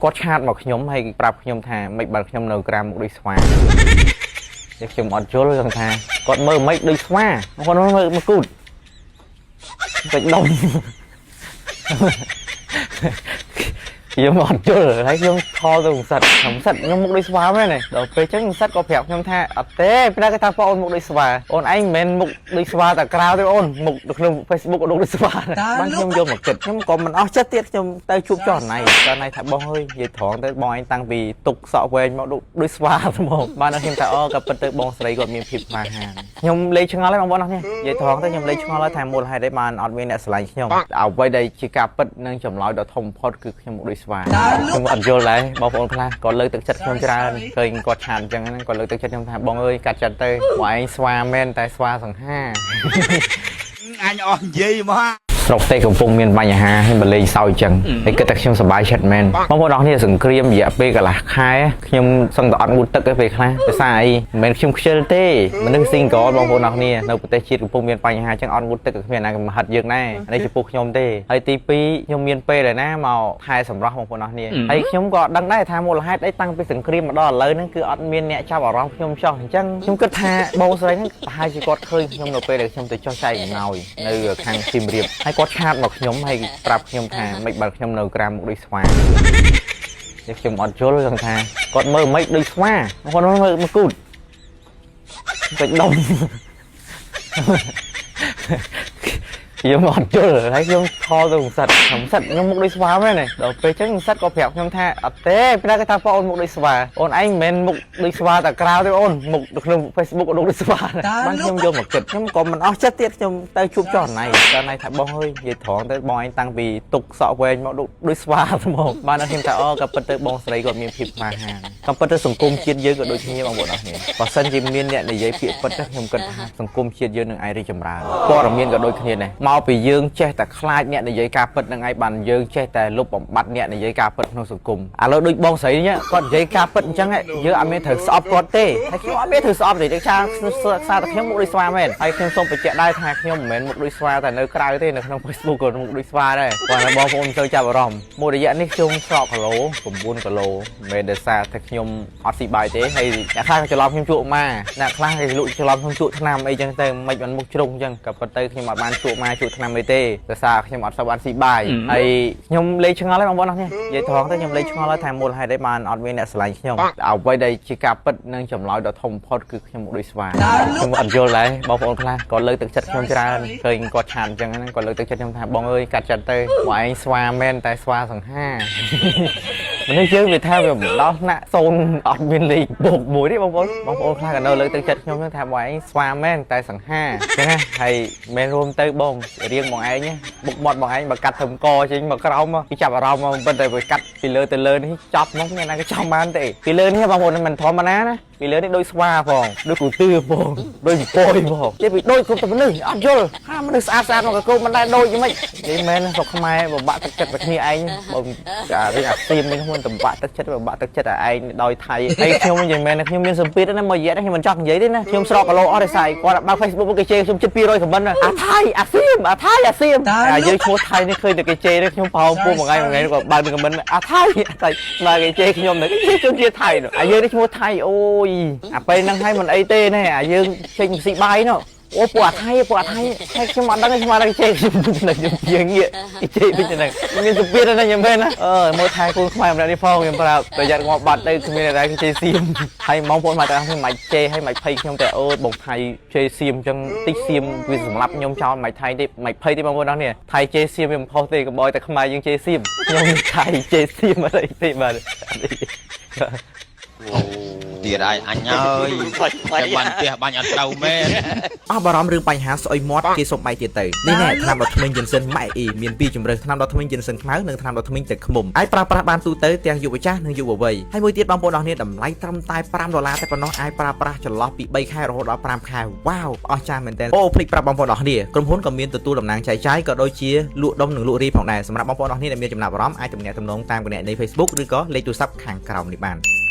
គាត់ chat មកខ្ញុំហើយប្រាប់ខ្ញុំថាមិនបានខ្ញុំនៅក្រាមមុខដូចស្វាតែខ្ញុំអត់យល់ខ្ញុំថាគាត់មើលមិនដូចស្វាគាត់មើលមកគូតពេចដុំខ្ញុំអត់យល់ហើយខ្ញុំ call ទៅសិតខ្ញុំសិតខ្ញុំមុខដូចស្វាមែនទេដល់ពេលចឹងសិតក៏ប្រាប់ខ្ញុំថាអត់ទេពេលគេថាបងអូនមុខដូចស្វាអូនឯងមិនមែនមុខដូចស្វាតែក្រៅទេអូនមុខនៅក្នុង Facebook ក៏ដូចស្វាដែរបានខ្ញុំយកមកគិតខ្ញុំក៏មិនអស់ចិត្តទៀតខ្ញុំទៅជួបចោះណៃចោះណៃថាបងអើយនិយាយត្រង់ទៅបងឯងតាំងពីទុកសក់វែងមកដូចដូចស្វាហ្មងបានដល់ខ្ញុំថាអូក៏ពិតទៅបងស្រីគាត់មានភាពក្លាហានខ្ញុំលេងឆ្ងល់ហើយបងប្អូនអរគ្នានិយាយត្រង់ទៅខ្ញុំលេងឆ្ងល់ហើយថាមូលហេតុអីបានអត់មានអ្នកស្រឡាញ់ខ្ញុំអ្វីដែលជាការពិតនិងចម្លើយដ៏ធំបំផុតគឺខ្ញុំមុខដូចស្វាខ្ញុំអត់យល់ដែរបងប្អូនខ្លះគាត់លើកទឹកចិត្តខ្ញុំច្រើនឃើញគាត់ chat អញ្ចឹងហ្នឹងគាត់លើកទឹកចិត្តខ្ញុំថាបងអើយកាត់ចិត្តទៅបងឯងស្វាមែនតែស្វាសង្ហា អញអស់និយាយមក ស្រុកទេកំពុងមានបញ្ហាហើយបលេងសើចចឹងហើយគិតតែខ្ញុំសប្បាយចិត្តមែនបងប្អូនអរគ្នាសង្គ្រាមរយៈពេលកន្លះខែខ្ញុំសឹងតែអត់ងូតទឹកទេពេលខ្លះភាសាអីមិនមែនខ្ញុំខ្ជិលទេមនុស្ស single បងប្អូនអរគ្នានៅប្រទេសជាតិកំពុងមានបញ្ហាចឹងអត់ងូតទឹកក៏គ្មានណាកំហិតយើងដែរនេះចំពោះខ្ញុំទេហើយទី2ខ្ញុំមានពេលដែរណាមកថែសម្រស់បងប្អូនអរគ្នាហើយខ្ញុំក៏ដឹងដែរថាមូលហេតុអីតាំងពីសង្គ្រាមមកដល់ឥឡូវហ្នឹងគឺអត់មានអ្នកចាប់អារម្មណ៍ខ្ញុំចោះអញ្ចឹងខ្ញុំគិតថាបងស្រីហ្នឹងប្រហែលជាគាត់ឃើញខ្ញុំនៅពេលដែលខ្ញុំទៅចុះចែកអំណោយនៅខាងសៀមរាបហើយគាត់ chat មកខ្ញុំហើយប្រាប់ខ្ញុំថាមិនបានខ្ញុំនៅក្រាមមុខដូចស្វាតែខ្ញុំអត់យល់ខ្ញុំថាគាត់មើលមិនដូចស្វាគាត់មើលមកគូតពេចដុំខ្ញុំអត់យល់ហើយខ្ញុំ call ទៅសិតខ្ញុំសិតខ្ញុំមុខដូចស្វាមែនទេដល់ពេលចឹងសិតក៏ប្រាប់ខ្ញុំថាអត់ទេពេលគេថាបងអូនមុខដូចស្វាអូនឯងមិនមែនមុខដូចស្វាតែក្រៅទេអូនមុខនៅក្នុង Facebook ក៏ដូចស្វាដែរបានខ្ញុំយកមកគិតខ្ញុំក៏មិនអស់ចិត្តទៀតខ្ញុំទៅជួបចោះណៃចោះណៃថាបងអើយនិយាយត្រង់ទៅបងឯងតាំងពីទុកសក់វែងមកដូចដូចស្វាហ្មងបានដល់ខ្ញុំថាអូក៏ពិតទៅបងស្រីគាត់មានភាពក្លាហានក៏ពិតទៅសង្គមជាតិយើងក៏ដូចគ្នាបងប្អូនអរគ្នាបើសិនជាមានអ្នកនិយាយពាក្យពិតខ្ញុំគិតថាសង្គមជាតិយើងនឹងអាចរីកចម្រើនព័ត៌មានក៏ដូចគ្នាដែរមកពីយើងចេះតែខ្លាចអ្នកនិយាយការពិតនឹងឯងបានយើងចេះតែលុបបំបត្តិអ្នកនិយាយការពិតក្នុងសង្គមឥឡូវដូចបងស្រីនេះគាត់និយាយការពិតអញ្ចឹងយើងអត់មានត្រូវស្អប់គាត់ទេហើយខ្ញុំអត់មានត្រូវស្អប់ទេទេឆាសារតែខ្ញុំមុខដូចស្វាមែនហើយខ្ញុំសូមបញ្ជាក់ដែរថាខ្ញុំមិនមែនមុខដូចស្វាតែនៅក្រៅទេនៅក្នុង Facebook ក៏មុខដូចស្វាដែរគាត់តែបងប្អូនមិនសូវចាប់អារម្មណ៍មួយរយៈនេះខ្ញុំស្រកគីឡូ9គីឡូមិនមែនដោយសារតែខ្ញុំអត់ស៊ីបាយទេហើយអ្នកខ្លះក៏ច្រឡំខ្ញុំជក់ម៉ាអ្នកខ្លះគេលក់ច្រឡំខ្ញុំជក់ថ្នាំអីចឹងទៅមិនបានមុខជ្រុងចឹងក៏ប៉ុន្តែខ្ញុំអត់បានជក់ម៉ាជក់ថ្នាំអីទេដោយសារខ្ញុំអត់សូវបានស៊ីបាយហើយខ្ញុំលេងឆ្ងល់ហើយបងប្អូនអរគ្នានិយាយត្រង់ទៅខ្ញុំលេងឆ្ងល់ហើយថាមូលហេតុអីបានអត់មានអ្នកស្រឡាញ់ខ្ញុំអ្វីដែលជាការពិតនិងចម្លើយដ៏ធំបំផុតគឺខ្ញុំមុខដូចស្វាខ្ញុំអត់យល់ដែរបងប្អូនខ្លះគាត់លើកទឹកចិត្តខ្ញុំច្រើនឃើញគាត់ chat អញ្ចឹងហ្នឹងគាត់លើកទឹកចិត្តខ្ញុំថាបងអើយកាត់ចិត្តទៅបងឯងស្វាមែនតែស្វាសង្ហាមនុស្សយើងវាថាវាមិនដល់ថ្នាក់សូន្យអត់មានលេខបូកមួយទេបងប្អូនបងប្អូនខ្លះក៏នៅលើកទឹកចិត្តខ្ញុំហ្នឹងថាបងឯងស្វាមែនតែសង្ហាអញ្ចឹងណាហើយមែនរួមទៅបងរៀងបងឯងបុកមាត់បងឯងបើកាត់ធ្វើកចេញមកក្រោមគេចាប់អារម្មណ៍មកប៉ុន្តែបើកាត់ពីលើទៅលើនេះចប់មកមានណាគេចំបានទេពីលើនេះបងប្អូនមិនធម្មតាណាពីលើនេះដូចស្វាផងដូចគូទឿផងដូចពយផងចេះពីដូចគ្រប់តែមនុស្សអត់យល់ហាមនុស្សស្អាតស្អាតមកកកមិនដែរដូចយ៉ាងម៉េចនិយាយមែនស្រុកខ្មែរពិបាកទឹកចិត្តតែគ្នាឯងបើអារឿងអាសៀមនេះខ្ញុំពិបាកទឹកចិត្តពិបាកទឹកចិត្តតែឯងដោយថៃហើយខ្ញុំនិយាយមែនខ្ញុំមានសម្ពាធណាមួយរយៈនេះខ្ញុំមិនចង់និយាយទេណាខ្ញុំស្រកគីឡូអស់ដោយសារគាត់បើក Facebook គេជេរខ្ញុំជិត200 comment អាថៃអាសៀមអាថៃអាសៀមអាយើងឈ្មោះថៃនេះឃើញតែគេជេរខ្ញុំប្រហោងពោះមួយថ្ងៃមួយថ្ងៃគាត់បើក comment អាថៃអាថៃមកគេជេរខ្ញុំនេះគេជេរខ្ញុំជាថៃនោះអាយើងនេះឈ្មោះថៃអូយអាពេលហ្នឹងហើយមិនអីទេណែអាយើងចេញស៊ីបាយនោះអូពួកអាថៃពួកអាថៃហើយខ្ញុំអត់ដឹងខ្ញុំអត់ដឹងជេរខ្ញុំនៅខ្ញុំជាងាកគេជេរវិញហ្នឹងមានសម្ពាធណាស់ខ្ញុំមែនណាអឺមើលថែកូនខ្មែរម្នាក់នេះផងខ្ញុំប្រាប់ប្រយ័ត្នងាប់បាត់ទៅគ្មានអ្នកណាគេជេរសៀមហើយបងប្អូនមកតែខ្ញុំមិនជេរហើយមិនភ័យខ្ញុំតែអូបងថៃជេរសៀមអញ្ចឹងតិចសៀមវាសម្លាប់ខ្ញុំចោលមិនថៃទេមិនភ័យទេបងប្អូននេះថៃជេរសៀមវាមិនខុសទេកុំអោយតែខ្មែរយើងជេរសៀមខ្ញុំថៃជេរសៀមអត់អីទេបាទ ទៀតហើយអញហើយតែបាញ់ផ្ទះបាញ់អត់ត្រូវមែន អស់បារម្ភរឿងបញ្ហាស្អុយមាត់គេសុំបាយទៀតទៅនេះណែថ្នាំដុសធ្មេញយិនសិនម៉ែអ៊ីមានពីរជម្រើសថ្នាំដុសធ្មេញយិនសិនខ្មៅនិងថ្នាំដុសធ្មេញទឹកឃ្មុំអាចប្រើប្រាស់បានទូទៅទាំងយុវចាស់និងយុវវ័យហើយមួយទៀតបងប្អូនអរគ្នាតម្លៃត្រឹមតែ5ដុល្លារតែប៉ុណ្ណោះអាចប្រើប្រាស់ចន្លោះពី3ខែរហូតដល់5ខែវ៉ាវអស្ចារ្យមែនទែនអូភ្លេចប្រាប់បងប្អូនអរគ្នាក្រុមហ៊ុនក៏មានទទួលតំណាងចែកចាយក៏ដូចជាលក់ដុំនិងលក់រាយផងដែរសម្រាប់បងប្អូនអរគ្នាដែលមានចំណាប់អារម្មណ៍អាចទំនាក់ទំនងតាមគណនី Facebook ឬក៏លេខទូរស័ព្ទខាងក្រោមនេះបាន។